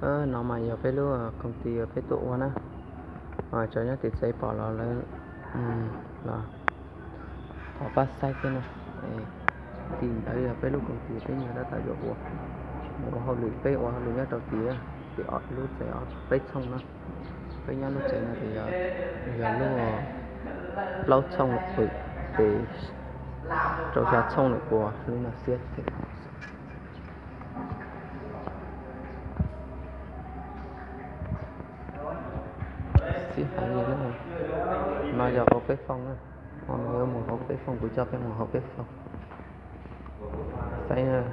No mas yog peb lub koom tis uas peb tuaj ua na, tso nyob tim tsev pom los lawv los thov pab saib thiab na. Tim ntawd yog peb lub koom tis peb nyuag tab tom yuav ua, ua hauj lwm, peb ua hauj lwm nyob rau tim, tim lub tsev peb txhooj na. Peb nyob lub tsev no ces yog lub plaub txhooj pw, ces rau xya txhooj lawm puas lub no xiab thiab. Xib hais li no yog hauv peb fooj na, ho no yuav mus hauv peb fooj, kuv coj peb mus hauv peb fooj saib.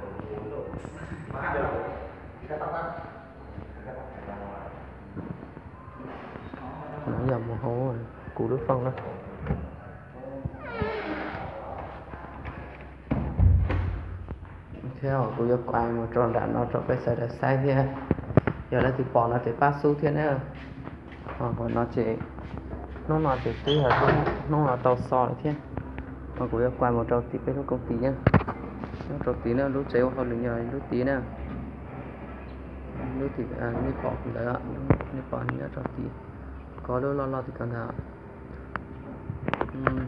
No yog mus hauv kuv lub fooj na. Thiab kuv yuav kuaj mus rau nram no rau peb sawv daws saib thiab, yog leej twg pom no ces pab xub thiab na. Ho no ces hnub no ces twb yog hnub no tau so lawm thiab. Ho kuv yuav kuaj mus rau tim peb lub koom tis na, nyob rau tid na, lub tsev ua hauj lwm yog lub tid na. Lub tim nej pom ntawd, nej pom nyob rau tid, kov lub loj loj tim ko ntag.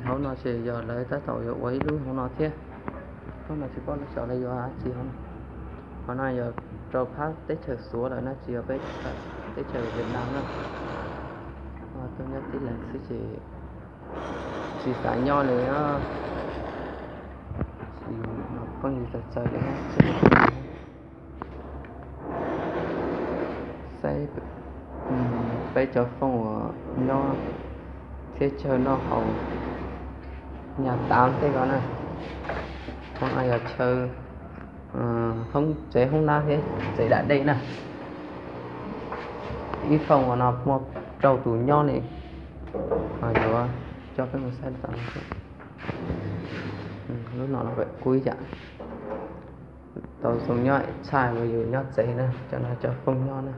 Hauv no ces yog lawv tab tom yuav ua ib lub hauv no thiab. Hauv no tsis paub lawv xyov lawv yuav dab tsi hauv no. Hauv no yog rau phab teb chaws Suav lawm na, tsis yog peb teb chaws Vietnam na. Tuaj nyob tib leeg xwb ces tsis xav nyob li. Phooj ywg txawv txawv li, saib peb cov fooj uas nyob thiab chaw noj haus nyaj tav tej ko na. Hauv no yog chaw hoob, tsev hoob nab thiab tsev dam dej na. Ib fooj uas no muaj rau tus nyob li. Yuav coj peb mus saib tom no. Lub no los kub ib yam, tau zoo nyob tshaj uas yus nyob tsev na, cov no cov fooj nyob na.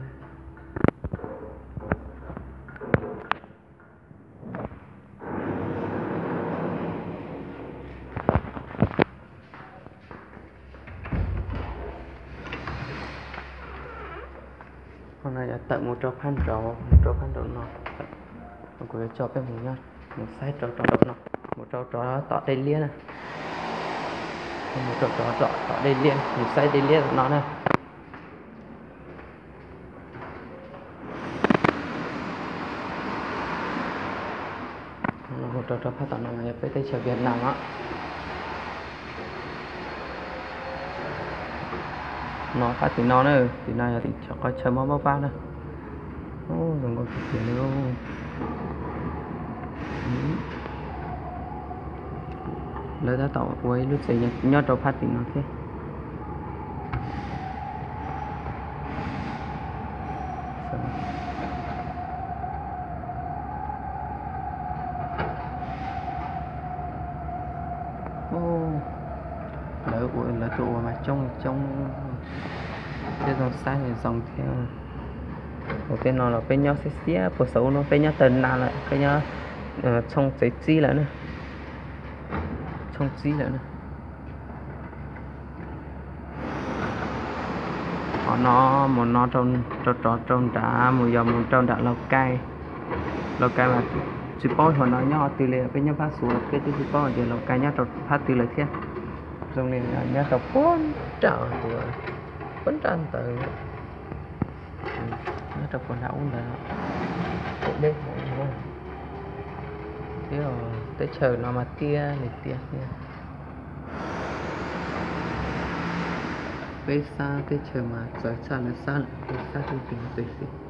Qhov no yuav tawm mus rau phab nraud, mus rau phab nraud no. Kuv yuav coj peb mus nyob, mus saib rau rau nraum no, mus rau rau tom dej liab na. Mus rau rau tom dej liab, mus saib dej liab no na. Mus rau rau phab tom no yog peb teb chaws Vietnam os. No phab tim no na, tim no yog tim qhov chaw mob mob pab na. Zoo nkauj tiag tiag li. Lawv tab tom ua ib lub tsev nyob rau phab tim no thiab. Lawv ua, lawv tuaj ua mas coob coob thiab, zoo saib zoo thiab. Ua peb no los peb nyob xiab xiab puag saum ub no, peb nyob tawg na lawm, peb nyob txhooj tsev txib lawm na. Txhooj txib lawm na. Qhov no mus no rau rov rau nram, mus yog mus rau nram Lauj Kaij. Lauj Kaij mas tsis paub hauv no nyob qhov twg li, peb nyob phab Suav peb twb tsis paub tias Lauj Kaij nyob rau phab twg lawm thiab. Zoo li nyob rau puag nram, puag nram ntawd, nyob rau puag nram ub ntawd. Thiab teb chaws no mas tiaj li tiaj tiag. Peb sab teb chaws mas txawv tshaj lawv sab lawm, peb sab teb chaws txawv xwb.